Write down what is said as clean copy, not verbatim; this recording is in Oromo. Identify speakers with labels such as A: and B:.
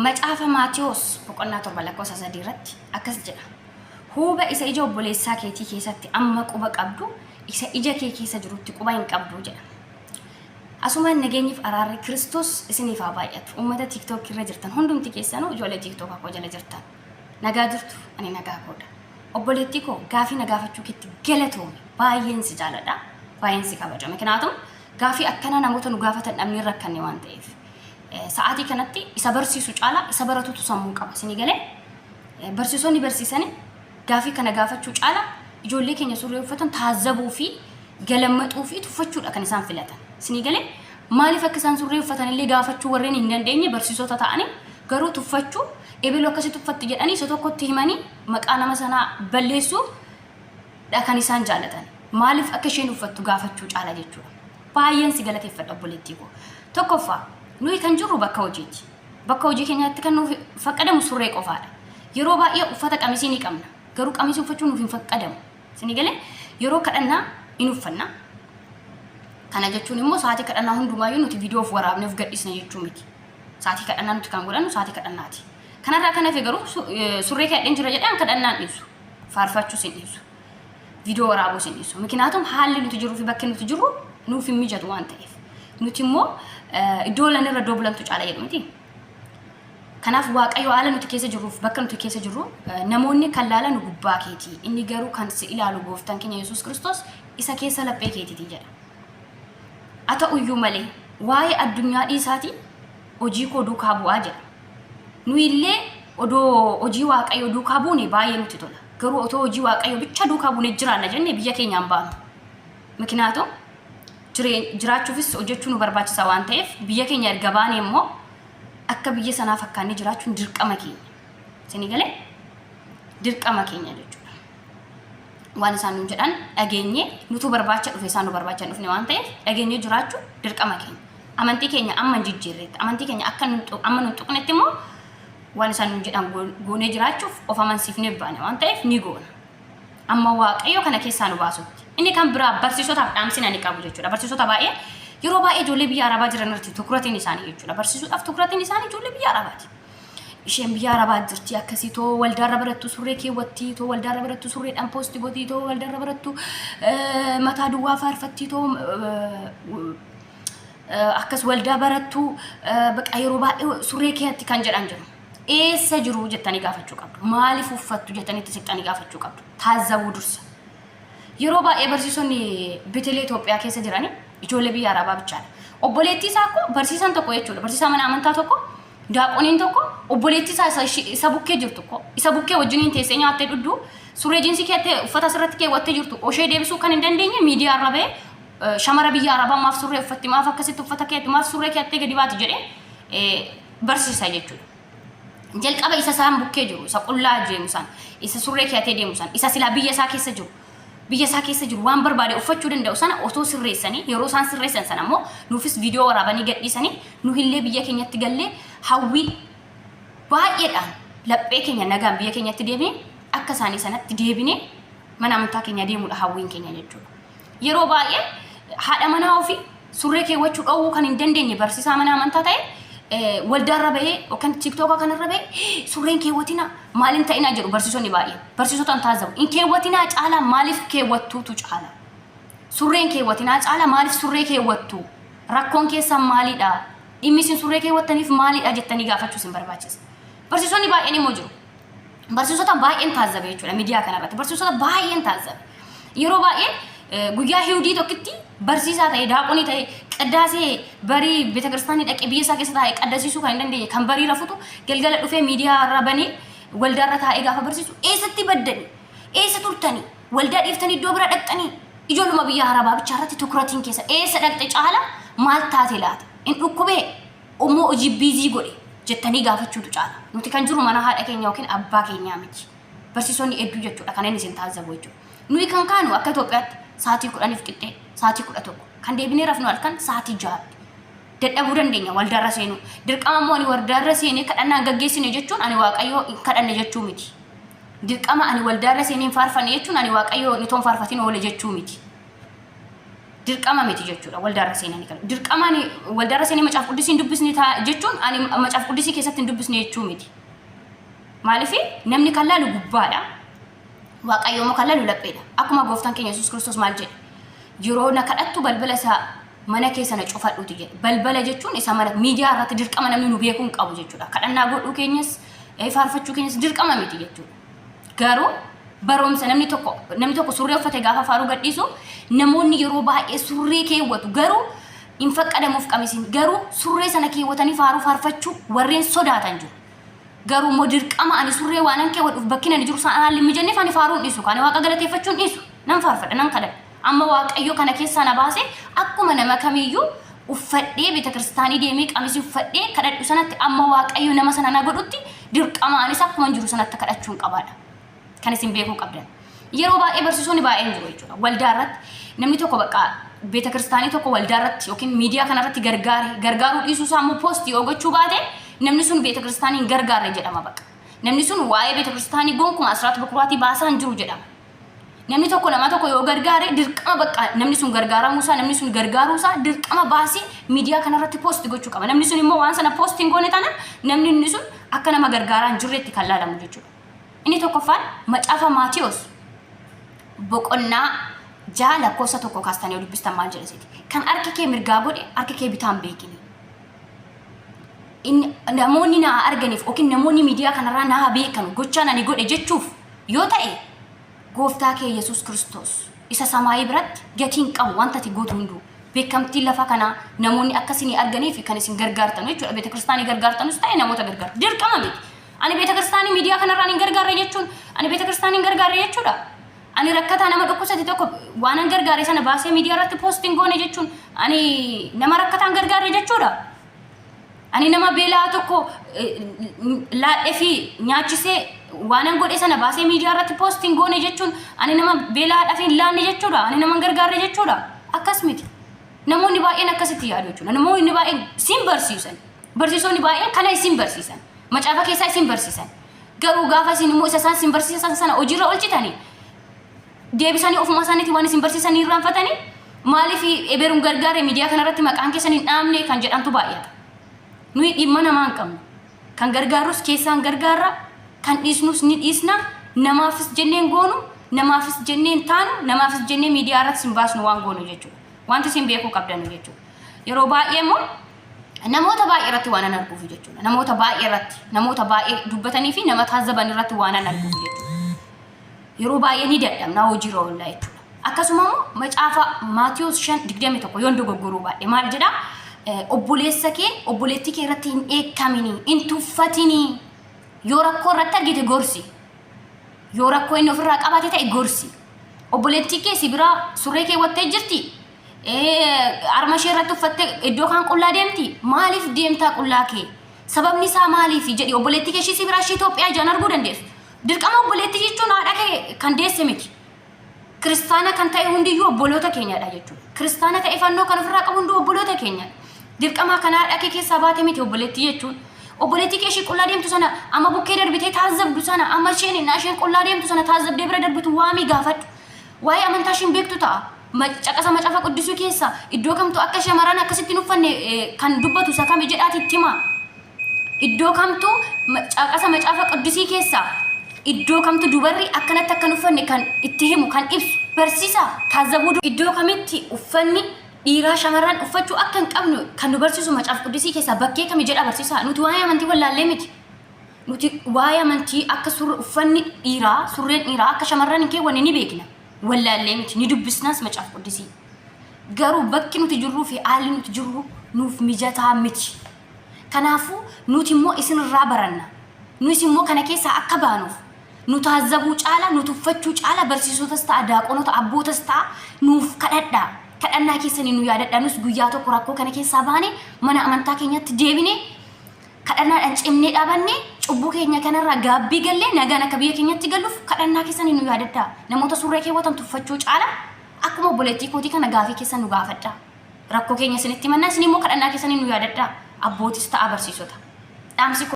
A: Macaafa Maatewos boqonnaa 7 lakkoofsa 3 irratti akkas jedha. Huuba isa ija obboleessaa keetii keessatti amma quba qabdu isa ija kee keessa jirutti quba hin qabdu jedha. Asumaan nageenyiif araarri Kiristoos isiniif haa baay'atu. Uummata TikTok irra jirtan hundumti keessanuu ijoollee TikTok koo jala jirtan. Nagaa jirtu, ani nagaa koodha. Obboleettii koo, gaafii na gaafachuu keetti galatoomi. Baay'een si jaaladha. Baay'een si kabaja. Miknaatum gaafii akkanaa namoota nu gaafatan dhabnee rakkanne waan ta'eef. Sa'aatii kanatti isa barsiisu caalaa isa baratutu sammuu qaba. Isinii galee, barsiisonni barsiisanii gaafii kana gaafachuu caalaa ijoollee keenya surree uffatan taazzabuu fi galammaxuu fi tuffachuudha kan isaan filatan. Isinii galee, maaliif akka isaan surree uffatan illee gaafachuu warreen hin dandeenye barsiisota ta'anii, garuu tuffachuu, ebelu akkasitti uffatti jedhanii isa tokkotti himanii maqaa nama sanaa balleessuu dha kan isaan jaalatan. Maaliif akka isheen uffattu gaafachuu caala jechuudha. Baay'een si galateeffadha, obboleettii koo. Tokkoffaa, nuyi kan jirru bakka hojiiti. Bakka hojii keenyaatti kan nuuf faqqadamu surree qofaadha. Yeroo baay'ee uffata qamisii ni qabna. Garuu qamisii uffachuu nuuf hin faqqadamu. Isinii galee, yeroo kadhannaa in uffanna. Kana jechuun immoo sa'aatii kadhannaa hundumaayyuu nuti viidiyoo of waraabnee of gadhiisna jechuu miti. Sa'aatii kadhannaa nuti kan godhannu sa'aatii kadhannaati. Kanarraa kan hafe garuu surree keedheen jira jedhee an kadhannaan dhiisu. Faarfachuus hin dhiisu. Viidiyoo waraabuus hin dhiisu. Miknaatum haalli nuti jirruu fi bakki nuti jirru nuuf hin mijatu waan ta'eef. Nuti immoo iddoo olan irra iddoo bulantu caala jedhu miti. Kanaaf Waaqayyo haala nuti keessa jirruuf bakka nuti keessa jirru namoonni kan laalan gubbaa keeti. Inni garuu kan si ilaalu gooftaan keenya Yesuus Kiristoos isa keessa laphee keetiiti jedha. Haa ta'uyyuu malee waa'ee addunyaa dhiisaatii hojii koo duukaa bu'aa jedha. Nuyi illee odoo hojii Waaqayyoo duukaa buune baay'ee nutti tola. Garuu otoo hojii Waaqayyoo bicha duukaa buune jiraanna jenne biyya keenyaan baanu. Mikinaatoo jiraachuufis hojjechuu nu barbaachisa waan ta'eef, biyya keenya erga baane immoo akka biyya sanaa fakkaannee jiraachuun dirqama keenya. Isinii galee, dirqama keenya jechuudha. Waan isaan nuun jedhan dhageenyee, nutu barbaacha dhufe, isaan nu barbaacha hin dhufne waan ta'eef, dhageenyee jiraachuun dirqama keenya. Amantii keenya amma hin jijjiirreetti, amantii keenya akka amma nun tuqnetti immoo waan isaan nuun jedhan goonee jiraachuuf of amansiifnee baane waan ta'eef ni goona. Amma Waaqayyo kana keessaa nu baasutti. Inni kan biraa barsiisotaaf dhaamsina ni qabu jechuudha. Barsiisota baay'ee, yeroo baay'ee ijoollee biyya Arabaa jiran irratti tukuratiin isaanii jechuudha. Barsiisuudhaaf tukuratiin isaanii ijoollee biyya Arabaati. Isheen biyya Arabaa jirti akkasii, too waldaarra barattu surree keewwattii, too waldaarra barattu surreedhaan poosti gotii, too waldaarra barattu mataa duwwaa faarfattii, too akkas waldaa barattu baqa yeroo baay'ee surree keewwatti kan jedhan jiru. Eessa jiru jettanii gaafachuu qabdu. Maaliif uffattu jettanii itti siqxanii gaafachuu qabdu. Taazzabuu dursa. Yeroo baay'ee barsiisonni Betelee Itoophiyaa keessa jiranii ijoollee biyya Arabaa bichaadha. Obboleettii isaa akkoo barsiisaan tokko jechuudha. Barsiisaa mana amantaa tokko, daaqoniin tokko, obboleettii isaa isa bukkee jirtu ko isa bukkee wajjiniin teessee nyaattee dhugdu, surree jiinsii keettee uffata asirratti keewwattee jirtu oshee deebisuu kan hin dandeenye, miidiyaa irra bahee shamara biyya Arabaa maaf surree uffatti, maaf akkasitti uffata keetti, maaf surree keettee gadi baati jedhee barsiisa jechuudha. Jalqaba isa isaan bukkee jiru, isa qullaa deemu san, isa surree keeyatee deemu san, isa silaa biyya isaa keessa jiru, biyya isaa keessa jiru waan barbaade uffachuu danda'u sana otoo sirreessanii, yeroo isaan sirreessan sana immoo nuufis viidiyoo waraabanii gadhiisanii, nu illee biyya keenyatti gallee hawwii baay'eedhaan laphee keenya nagaan biyya keenyatti deebinee akka isaanii sanatti deebinee mana amantaa keenya deemuudha hawwiin keenya jechuudha. Yeroo baay'ee haadha manaa ofii surree keewwachuu dhowwuu kan hin dandeenye barsiisaa mana amantaa ta'e waldaarra bahee yookaan TikToka kanarra bahee surreen keewwatina, maaliin ta'inaa jedhu barsiisonni baay'een. Barsiisota hin taazzabu. Hin keewwatinaa caalaa maaliif keewwattuutu caala. Surreen keewwatinaa caalaa maaliif surree keewwattu? Rakkoon keessan maalidha? Dhimmi isin surree keewwattaniif maalidha jettanii gaafachuu isin barbaachisa. Barsiisonni baay'een immoo jiru. Barsiisota baay'een taazzabe jechuudha miidiyaa kanarratti. Barsiisota baay'een taazzabe. Yeroo baay'ee guyyaa hiwdii tokkitti barsiisaa ta'e, daaqonii ta'e, qaddaasee barii beetakiristaanii dhaqee biyya isaa keessa taa'ee qaddasiisuu kan hin dandeenye, kan barii rafutu galgala dhufee miidiyaa irra banee waldaarra taa'ee gaafa barsiisu, eessatti baddanii? Eessa turtanii? Waldaa dhiiftanii iddoo bira dhaqxanii? Ijoolluma biyya Arabaa bichaa irratti tukuratiin keessa eessa dhaqxe caala maal taate laata? Hin dhukkubee? Immoo hojii busy godhe jettanii gaafachuutu caala. Nuti kan jiru mana haadha keenya yookiin abbaa keenyaa miti. Barsiisonni hedduu jechuudha kan inni isin taazzabu jechuudha. Nuyi kan kaanu akka Itoophiyaatti sa'aatii 10f qixxee, sa'aatii 11, kan deebinee rafnu halkan sa'aatii 6tti. Dadhabuu dandeenya waldaarra seenuu. Dirqama immoo ani waldaarra seenee kadhannaan gaggeessine jechuun ani Waaqayyoo hin kadhanne jechuu miti. Dirqama ani waldaarra seenee hin faarfanne jechuun ani Waaqayyoo ni toon faarfatin oole jechuu miti. Dirqama miti jechuudha waldaarra seenanii kan. Dirqama ani waldaarra seenee macaafa quddisii hin dubbisne jechuun ani macaafa quddisii keessatti hin dubbisne jechuu miti. Maaliif namni kan laalu gubbaadha. Waaqayyo immoo kan laalu lapheedha. Akkuma gooftaan keenya Yesuus Kiristoos maal jedhe? Yeroo na kadhattu balbala isaa mana kee sana cufadhuuti jedhe. Balbala jechuun isa mana miidiyaa irratti dirqama namni nu beekuu hin qabu jechuudha. Kadhannaa godhuu keenyas faarfachuu keenyas dirqama miti jechuudha. Garuu barumsa namni tokko surree uffate gaafa faaruu gadhiisu namoonni yeroo baay'ee surree keewwatu, garuu hin faqqadamuuf qamisiin, garuu surree sana keewwatanii faaruu faarfachuu warreen sodaatan jiru. Garuu immoo dirqama ani surree waanan keewwadhuuf bakki ani jiru isaan haalli hin mijanneef ani faaruu hin dhiisu. Ani Waaqa galateeffachuu hin dhiisu. Nan faarfadha, nan kadhadha. Amma Waaqayyo kana keessaa na baase akkuma nama kamiiyyuu uffadhee beeta kiristaanii deemee qamisii uffadhee kadhadhu sanatti, amma Waaqayyo nama sana na godhutti dirqama anis akkuma jiru sanatti kadhachuu hin qabaadha. Kan isin beekuu qabdan. Yeroo baay'ee barsiisonni baay'een jiru jechuudha. Waldaa irratti namni tokko bakka beeta kiristaanii tokko waldaa irratti yookiin miidiyaa kana irratti gargaare, gargaaruu dhiisuu isaa immoo post yoo gochuu baate, namni sun beeta kiristaanii hin gargaarre jedhama bakka. Namni sun waa'ee beeta kiristaanii gonkumaa asiraat bukuraatii baasaa hin jiru jedhama. Namni tokko nama tokko yoo gargaare dirqama bakka namni sun gargaaramuu isaa, namni sun gargaaruu isaa dirqama baasee miidiyaa kanarratti post gochuu qaba. Namni sun immoo waan sana post hin goone taanaan namni inni sun akka nama gargaaraa hin jirretti kan laalamu jechuudha. Inni tokkoffaan macaafa Maatiyos boqonnaa 6 lakkoofsa 1 kaastanii yoo dubbistan maal jedha seeti? Kan harki kee mirgaa godhe harki kee bitaan beekini. Inni namoonni naa arganiif yookiin namoonni miidiyaa kanarraa naa beekan gochaan ani godhe jechuuf yoo ta'e, gooftaa kee Yesuus Kiristoos isa samaayii biratti gatiin qabu wanta ati gootu hunduu. Beekamtii lafa kanaa namoonni akka isinii arganii fi kan isin gargaartan jechuudha. Beeta kiristaanii gargaartanus ta'e namoota gargaartan. Dirqama miti. Ani beeta kiristaanii miidiyaa kanarraan hin gargaarre jechuun ani beeta kiristaanii hin gargaarre jechuudha. Ani rakkataa nama dhukkubsate tokko waan an gargaare sana baasee miidiyaa irratti post hin goone jechuun ani nama rakkataa hin gargaarre jechuudha. Ani nama beelaa tokko laadhee fi nyaachisee waan an godhe sana baasee miidiyaa irratti post hin goone jechuun ani nama beelaadhaaf hin laanne jechuudha. Ani nama hin gargaarre jechuudha. Akkas miti. Namoonni baay'een akkasitti yaadu jechuudha. Namoonni baay'een isin barsiisan. Barsiisonni baay'een kana isin barsiisan. Macaafa keessaa isin barsiisan. Garuu gaafa isin immoo isa isaan isin barsiisan sana hojiirra oolchitanii deebisanii ofuma isaaniitiin waan isin barsiisan irraanfatanii, maaliif eberuun gargaare, miidiyaa kanarratti maqaan keessan hin dhaamne kan jedhamtu baay'ata. Nuyi dhimma namaa hin qabnu. Kan gargaarrus keessaan gargaarra, kan dhiisnus ni dhiisna, namaafis jenneen goonu, namaafis jenneen taanu, namaafis jennee miidiyaa irratti isin baasnu waan goonu jechuudha. Wanti isin beekuu qabdanu jechuudha. Yeroo baay'ee immoo namoota baay'ee irratti waan an arguuf jechuudha. Namoota baay'ee irratti, namoota baay'ee dubbatanii fi nama taazzaban irratti waan an arguuf jechuudha. Yeroo baay'ee ni dadhabna hojiirra oollaa jechuudha. Akkasuma immoo macaafa Maatiyos 5:21 yoon dogoggoruu baadhe maal jedhaa? Obboleessa kee, obboleettii kee irratti hin dheekkaminii, hin tuffatinii. Yoo rakkoo irratti argite gorsi. Yoo rakkoo inni ofirraa qabaate ta'e gorsi. Obboleettii kee si biraa surree keewwattee jirti. Harma ishee irratti uffattee iddoo kaan qullaa deemti. Maaliif deemtaa qullaa kee? Sababni isaa maaliif jedhi obboleettii kee ishii si biraa ishii Itoophiyaa ijaan arguu dandeessu. Dirqama obboleettii jechuun haadha kee kan deesse miti. Kiristaana kan ta'e hundiyyuu obboloota keenyadha jechuudha. Kiristaana ta'e fannoo kan ofirraa qabu hunduu obboloota keenyadha. Dirqama kan haadha kee keessaa baate miti obboleettii jechuun. Obboleettii kee ishii qullaa deemtu sana amma bukkee darbitee taazabdu sana, amma isheen innaa isheen qullaa deemtu sana taazabdee bira darbitu waamii gaafadhu. Waa'ee amantaa isheen beektu ta'a. Caqasa macaafa quddisuu keessa iddoo kamtu akka shamarran akkasitti hin uffanne kan dubbatu isa kami jedhaati itti himaa. Iddoo kamtu caqasa macaafa quddisii keessaa iddoo kamtu dubarri akkanatti akka hin uffanne kan itti himu, kan ibsu barsiisaa taazabuu, iddoo kamitti uffanni dhiiraa shamarran uffachuu akka hin qabne kan nu barsiisu macaafa quddisii keessaa bakkee kami jedha barsiisaa. Nuti waa'ee amantii wallaallee miti. Nuti waa'ee amantii akka surri uffanni dhiiraa, surreen dhiiraa akka shamarran hin keewwanne ni beekna. Wallaallee miti, ni dubbisnaas macaafa quddisii. Garuu bakki nuti jirruu fi haalli nuti jirru nuuf mijataa miti. Kanaafuu nuti immoo isinirraa baranna. Nus immoo kana keessaa akka baanuuf nu taazzabuu caala, nu tuffachuu caala, barsiisotas ta'a, daaqonota, abbootas ta'a, nuuf kadhadhaa. Kadhannaa keessanii nu yaadadhaa. Nus guyyaa tokko rakkoo kana keessaa baane mana amantaa keenyatti deebine kadhannaadhaan cimnee dhaabanne cubbuu keenya kanarraa gaabbii gallee nagaan akka biyya keenyatti galuuf kadhannaa keessanii nu yaadadhaa. Namoota surree keewwatan tuffachuu caala akkuma obboleettii kootii kana gaafii keessan nu gaafadhaa. Rakkoo keenya isinitti himannaa, isin immoo kadhannaa keessanii nu yaadadhaa. Abbootis ta'a barsiisota. Dhaamsi koo.